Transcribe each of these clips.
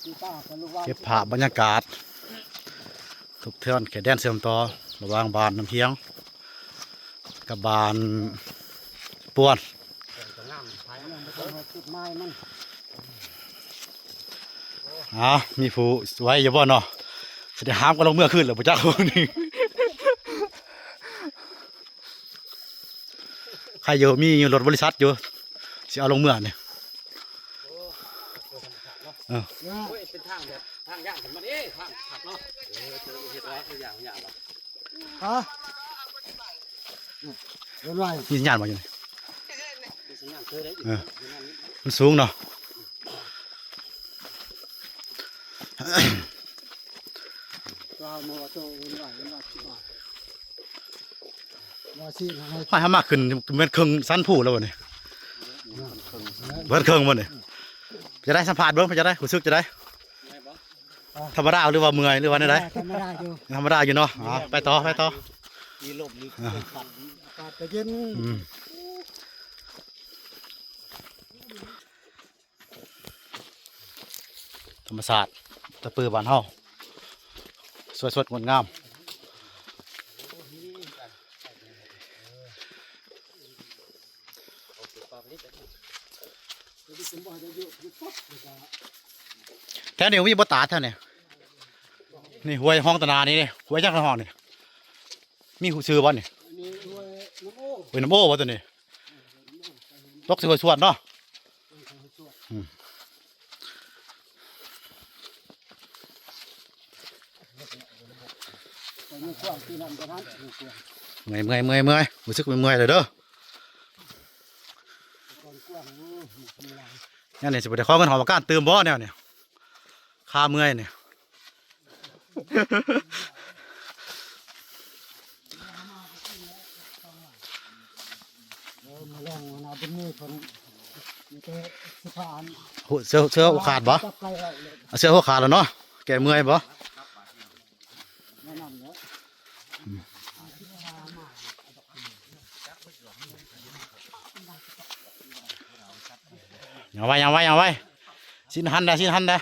ເກັບພາບບັນຍາກາດ ທົບທວນເຂດແດນເຊື່ອມຕໍ່ລະຫວ່າງບ້ານນ້ຳພຽງກັບບ້ານປວນ. ອ້າວ ມີຜູ້ໄຫວຢູ່ບໍ່ເນາະ? ຊິໄດ້ຫາມກັນລົງເມືອຄືນແລ້ວບໍ່ຈັກ ພວກນີ້. ໃຄຢູ່ ມີຢູ່ລົດບໍລິສັດຢູ່ ຊິເອົາລົງເມືອນີ້. ເອີ ໂອ້ຍ ເປັນທາງແບບທາງຍ່າງຂຶ້ນມາເດ້ ທາງຄັກເນາະ. ເອີ ເຮັດວ່າຄືຢ່າງຍາກວ່າ ຮະ ເປັນໄວ ມີສັນຍານບໍ່ຢູ່ນີ້? ມີສັນຍານເຄີຍໄດ້. ເອີ ມັນສູງເນາະ. ວ່າຊິໃຫ້ ໃຫ້ເຮົາມາຂຶ້ນແມ່ນເຄິ່ງສັນພູແລ້ວບໍ່ນີ້? ເບິດເຄິ່ງບໍ່ນີ້? ຈະໄດ້ສຳພາດເບິ່ງ ເປັນຈັ່ງໃດ? ຮູ້ສຶກຈັ່ງໃດ? ທຳມະດາ ຫຼືວ່າເມື່ອຍ ຫຼືວ່າແນວໃດ? ທຳມະດາຢູ່ ທຳມະດາຢູ່ເນາະ. ອ່າ ໄປຕໍ່ ໄປຕໍ່. ມີລົມ ມີ ອ່າ ອາກາດກໍເຢັນ. ອືມ ທຳມະຊາດຕະປືບ້ານເຮົາ ສວຍສົດງົດງາມ. ແຖວນີ້ມີບໍ່ຕາດແຖວນີ້? ນີ້ຫ້ວຍຮ່ອງຕະໜານີ້ເດ້ ຫ້ວຍຈັກຮ້ອງນີ້ ມີຮູ້ຊື່ບໍ່ນີ້? ຫ້ວຍນ້ຳໂອ້ ຫ້ວຍນ້ຳໂອ້ບໍ່ຕົວນີ້? ຕົກໃສ່ຫ້ວຍສວນເນາະ. ອືມ ເມື່ອຍ ເມື່ອຍ ເມື່ອຍ ເມື່ອຍ ຮູ້ສຶກເມື່ອຍໆແລ້ວເດີ. ແນວນີ້ຊິບໍ່ໄດ້ຂໍເງິນຫອກປະການຕື່ມບໍ່ແນວນີ້? ຄາເມື່ອຍນີ້. ເສື້ອ ເສື້ອຫົວຂາດບໍ່? ເສື້ອຫົວຂາດແລ້ວເນາະ ແກ້ເມື່ອຍບໍ່? ຍ່າງໄວ ຍ່າງໄວ ຍ່າງໄວ. ຊີ້ນຫັນດາ ຊີ້ນຫັນດາ.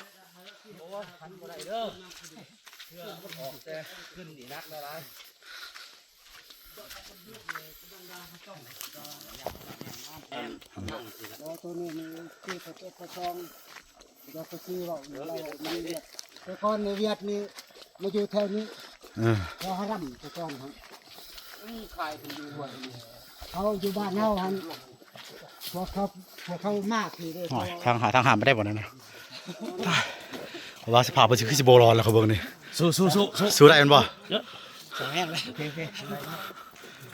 ໂອ້ ໂຕນີ້ນີ້ ຄືເຂົາເຈົ້າເຂົາຊ່ອງ ຢ່າໄປຊື້ເວົ້າ ເວົ້າມັນວຽດ ແຕ່ກ່ອນໃນວຽດນີ້ ມາຢູ່ແຖວນີ້ ເອີ ແຖວຫາຣຳ ແຕ່ກ່ອນຫັ້ນ ອືມ ຂາຍເພິ່ນຢູ່ຫ້ວຍນີ້ ເຮົາຢູ່ບ້ານເຮົາຫັ້ນ ພວກເຂົາ ພວກເຂົາມາພີ້ເດ້. ໂອ້ຍ ທາງຫາ ທາງຫາມໄປໄດ້ບໍ່ນັ້ນນະ? ເພາະວ່າສະພາບເພິ່ນຊິຄືຊິບໍ່ລອດແລ້ວ ເຂົາເບິ່ງນີ້. ສູ້ ສູ້ ສູ້ ສູ້ ສູ້ໄດ້ແມ່ນບໍ່? ເອີ ສອງແຮງເລີຍ ໂອເຄ ໂອເຄ.